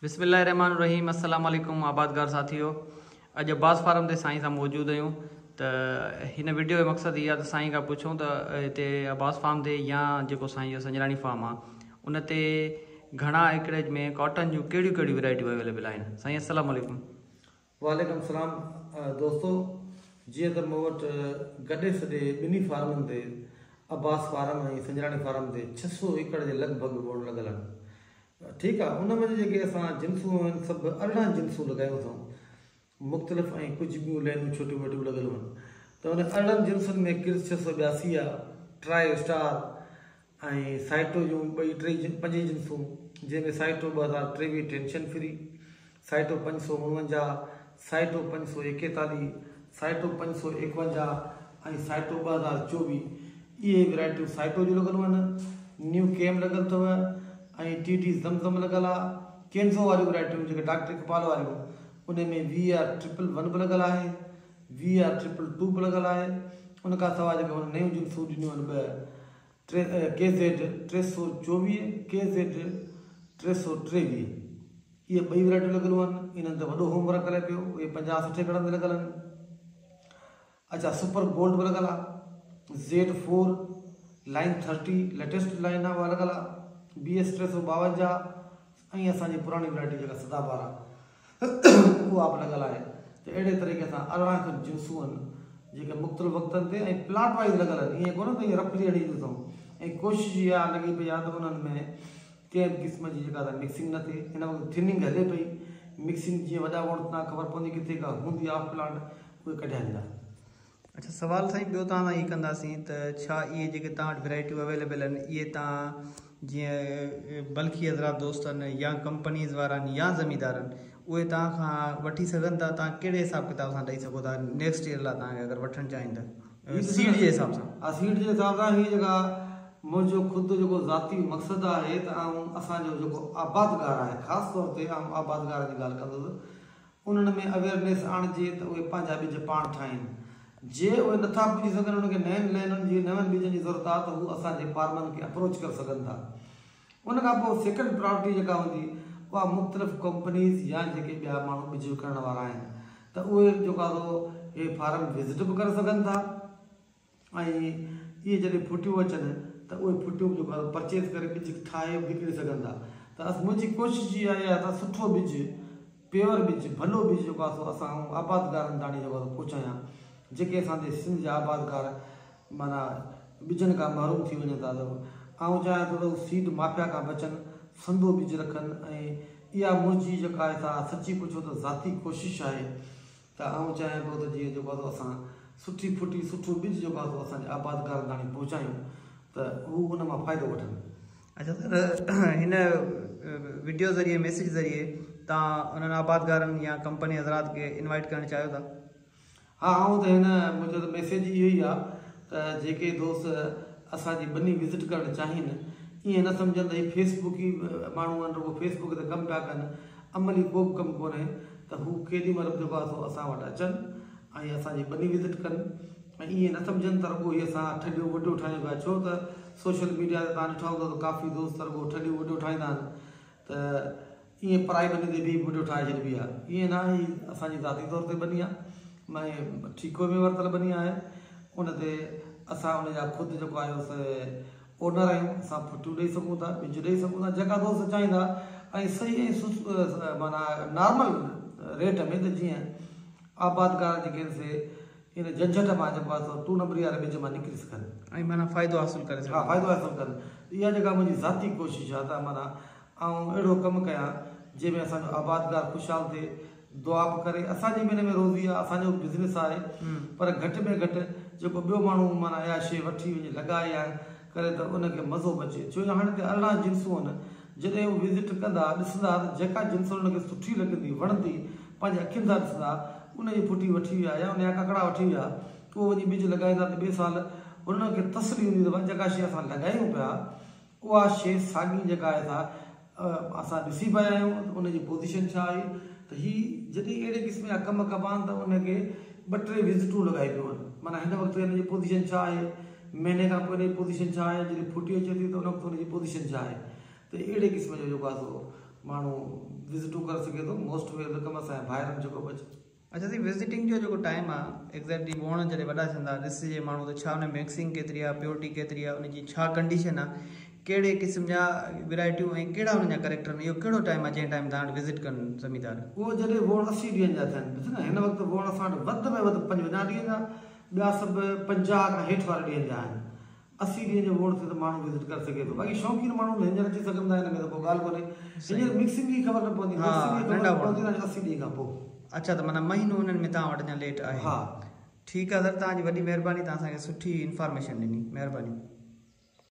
بسم الله الرحمن الرحيم السلام عليڪم آبادگار ساٿيو اڄ عباس فارم تي سائين سان موجود آهيون ته هن وڊيو جو مقصد هي آهي ته سائين کان پڇون ته هتي عباس فارم تي يا جيڪو سائين جو سنجراڻي فارم آهي ان تي گهڻا ايڪڙيج ۾ ڪاٽن جون ڪهڙيون ڪهڙيون ورائٽيون اويليبل آهن سائين السلام عليڪم. وعليڪم السلام دوستو جيئن ته مون وٽ گڏي سڏي ٻنهي فارمن تي عباس فارم ۽ سنجراڻي فارم تي 600 ايڪڙ جي لڳ ڀڳ ووڻ لڳل آهن ٺيڪ آ ان ۾ جيڪي اسان جنسون آهن سڀ 18 جنسون لڳايون اٿئون مختلف ۽ ڪجهه ٻيون لينون ڇوٽيون موٽيون به لڳل هئن ته ان 18 جنسن ۾ ڪرس 682 آ ٽرائي اسٽار ۽ سائٽو جون ٻئي ٽي پنج جنسون جنهن ۾ سائٽو 2023 ٽينشن فري سائٽو 549، سائٽو 541، سائٽو 551 ۽ سائٽو 2024 اهي ورائٽيون سائٽو جون لڳل هئن. نيو ڪيم لڳل اٿو ۽ ٽي ڊي زم زم لڳل آ. ڪينزو واريون ورائٽيون جيڪي ڊاڪٽر اقبال واريون انهي ۾ وي آر ٽرپل ون به لڳل آهي، وي آر ٽرپل ٽو به لڳل آهي. ان کان سواء جيڪي هن نيون جنسون ڏنيون آهن ٻه ٽي ڪي زيڊ 324، ڪي زيڊ 323 اهي ٻئي ورائٽيون لڳل هئن. انهن تي وڏو هوم ورڪ هلي پيو. اهي 50 60 ايڪڙن تي لڳل آهن. اڇا سپر گولڊ به لڳل آهي. Z four line 30 latest line آهي اها لڳل آهي. بي ايس 352 ۽ اسان جي پراڻي ورائٽي جيڪا سدا بهار آهي اها به لڳل آهي ته اهڙي طريقي سان 18 کن جنسون آهن جيڪي مختلف وقتن تي ۽ پلاٽ وائيز لڳل آهن. ائين ڪونه ته ائين رفلي هڻي ڏنو اٿئون ۽ ڪوشش اها لڳي پئي آهي ته انهن ۾ ڪنهن به قسم جي جيڪا سا مڪسنگ نه ٿئي. هن وقت ٿننگ هلي پئي. مڪسنگ جيئن وڏا وڻ تان خبر پوندي ڪٿي ڪا هوندي آف پلانٽ اهي ڪڍيا ويندا. اڇا سوال سائين ٻيو توهان سان هي ڪنداسين ته ڇا اهي جيڪي توهان وٽ ورائٽيون اويليبل آهن اهي توهان جيئن بلخي حضرات دوست آهن يا ڪمپنيز وارا آهن يا زميندار آهن اهي توهان کان وٺي سگهن ٿا توهان ڪهڙي حساب ڪتاب سان ڏئي سگهو ٿا نيڪسٽ ايئر لاء توهان کي اگر وٺڻ چاهين ته سيڊ جي حساب سان. ها سيڊ جي حساب سان هي جيڪا منهنجو خود جيڪو ذاتي مقصد آهي ته آئون اسان جو جيڪو آبادگار آهي خاص طور تي آئون آبادگارن جي ڳالهه ڪندس انهن ۾ اويئرنيس آڻجي ته اهي پنهنجا ٻج پاڻ ٺاهين جي اهي نٿا پڄي سگهن انهن کي نين لينن جي نون ٻجن جي ضرورت آهي ته هو اسان جي فارمن کي اپروچ ڪري سگهن ٿا ان کان پوء سيڪنڊ پرائرٽي جيڪا هوندي اها مختلف ڪمپنيز يا جيڪي ٻيا ماڻهو ٻج وڪڻڻ وارا آهن ته اهي جيڪو آهي سو هي فارم وزٽ به ڪري سگهن ٿا ۽ اهي جڏهن ڦٽيون اچن ته اهي ڦٽيون به جيڪو آهي پرچيز ڪري ٻج ٺاهي وڪڻي سگهن ٿا ته منهنجي ڪوشش اها آهي ته سٺو ٻج پيور ٻج ڀلو ٻج جيڪو آهي سو اسان آبادگارن تاڻي جيڪو آهي سو پهچايان جيڪي اسان جي سنڌ جا آبادگار معنيٰ ٻجن کان محروم ٿي وڃن ٿا ته آئون چاهيان ٿو ته هو سيڊ مافيا کان بچن سندو ٻج رکن ۽ اها منهنجي جيڪا آهي سا سچي پڇو ته ذاتي ڪوشش آهي ته آئون چاهيان پيو ته جيئن جيڪو آهي سو اسان سٺي ڦٽي سٺو ٻج جيڪو آهي سو اسان جي آبادگارن تاڻي پهچايون ته هو ان مان فائدو وٺن. اڇا سر هن وڊيو ذريعي ميسيج ذريعي توهان انهن آبادگارن يا ڪمپني حضرات کي انوائيٽ ڪرڻ چاهيو ٿا؟ ها آئون ته هن منهنجو ته ميسيج اهو ئي آ ته جيڪي دوست اسان جي ٻني وزٽ ڪرڻ چاهين ائين نه سمجهن ته هي فيس بڪي ماڻهو آهن رڳو فيس بڪ تي ڪم پيا ڪن عملي ڪو به ڪم ڪونهي ته هو ڪيڏي مهل به جيڪو آ سو اسان وٽ اچن ۽ اسان جي ٻني وزٽ ڪن ۽ ائين نه سمجهن ته رڳو هي اسان ٺڏيون وڊيو ٺاهيون پيا ڇو ته سوشل ميڊيا تي توهان ڏٺا هوندو ته ڪافي دوست رڳو ٺڏيون وڊيو ٺاهيندا آهن ته ائين پرائي ٻني تي بيهي وڊيو ٺاهي ڇڏبي آهي. ائين نه آهي، هي اسان جي ذاتي طور تي ٻني آهي ۽ ٺيڪو ۾ ورتل ٻني آهي. ان تي اسان ان جا خود جيڪو آهيو سي اونر آهيون. اسان ڦٽيون ڏئي سگهون ٿا، ٻج ڏئي سگهون ٿا، جيڪا دوست چاهيندا ۽ صحيح ۽ معنيٰ نارمل ريٽ ۾ ته جيئن آبادگار جيڪي آهن سي ان جهنجهٽ مان جيڪو آهي سو ٽو نمبري واري ٻج مان نڪري سگهن. ۽ معنيٰ فائدو حاصل ڪري سگهن. ها فائدو حاصل ڪن. اها جيڪا منهنجي ذاتي ڪوشش آهي ته معنيٰ آئون اهڙو ڪم ڪيان جنهن ۾ اسان جو آبادگار خوشحال ٿئي، دعا به ڪري، اسان جي به ان ۾ روزي آهي، اسان جو به بزنس آهي پر گهٽ ۾ گهٽ جيڪو ٻيو ماڻهو معنيٰ اها شيء وٺي وڃي لڳائي يا ڪري ته ان کي مزو به اچي ڇو جو هاڻي هتي 18 جنسون آهن جڏهن هو وزٽ ڪندا ڏسندا ته جيڪا جنس انهن کي سٺي لڳندي وڻندي پنهنجي اکين سان ڏسندا ان جي ڦٽي وٺي ويا يا ان جا ڪڪڙا وٺي ويا اهو وڃي ٻج لڳائيندا ته ٻئي سال انهن کي تسلي هوندي ته ڀائي جيڪا شيء اسان لڳايون پيا اها شيء ساڳي جيڪا آهي سا اسان ڏسي پيا آهيون ته ان جي پوزيشن ڇا آهي ته هي جڏهن اهڙي قسم جا ڪم ڪبا آهن ته ان کي ٻه ٽي وزٽون لڳائبيون آهن معنيٰ هن وقت ان جي پوزيشن ڇا آهي مهيني کان پوء ان جي پوزيشن ڇا آهي جڏهن ڦٽي اچي ٿي ته ان وقت ان جي پوزيشن ڇا آهي ته اهڙي قسم جو جيڪو آهي سو ماڻهو وزٽون ڪري سگهي ٿو. موسٽ welcome اسان جا ڀائر آهن جيڪو به اچي. اڇا سائين، وزٽنگ جو جيڪو ٽائيم آ، ايگزيڪٽلي ووڻ جڏهن وڏا ٿيندا، ڏسجي ماڻهو ته ڇا ان ۾ مڪسنگ ڪيتري آ، پيورٽي ڪيتري آ، ان جي ڇا ڪنڊيشن آ، ڪهڙي قسم جا ورائٽيون ۽ ڪهڙا انهن جا ڪريڪٽر آهن، اهو ڪهڙو ٽائيم آ جنهن ٽائيم توهان وٽ وزٽ ڪن زميندار؟ اهو جڏهن ووڻ 80 ڏينهن جا ٿين. ڏس نه، هن وقت ووڻ اسان وٽ وڌ ۾ وڌ 55 ڏينهن جا، ٻيا سڀ 50 کان هيٺ واري ڏينهن جا آهن. 80 ڏينهن جو ووڻ ٿئي ته ماڻهو وزٽ ڪري سگهي ٿو. باقي شوقين ماڻهو هينئر اچي سگهن ٿا، هن ۾ ته ڪو ڳالهه ڪونهي. هينئر مڪسنگ جي خبر نه پوندي. مڪسنگ جي خبر پوندي 80 ڏينهن کان پوء. اڇا، ته معنيٰ مهينو انهن ۾ توهان وٽ اڃا ليٽ آهي. ها. ٺيڪ آهي سر، توهان جي وڏي مهرباني، توهان اسان کي سٺي انفارميشن ڏني، مهرباني.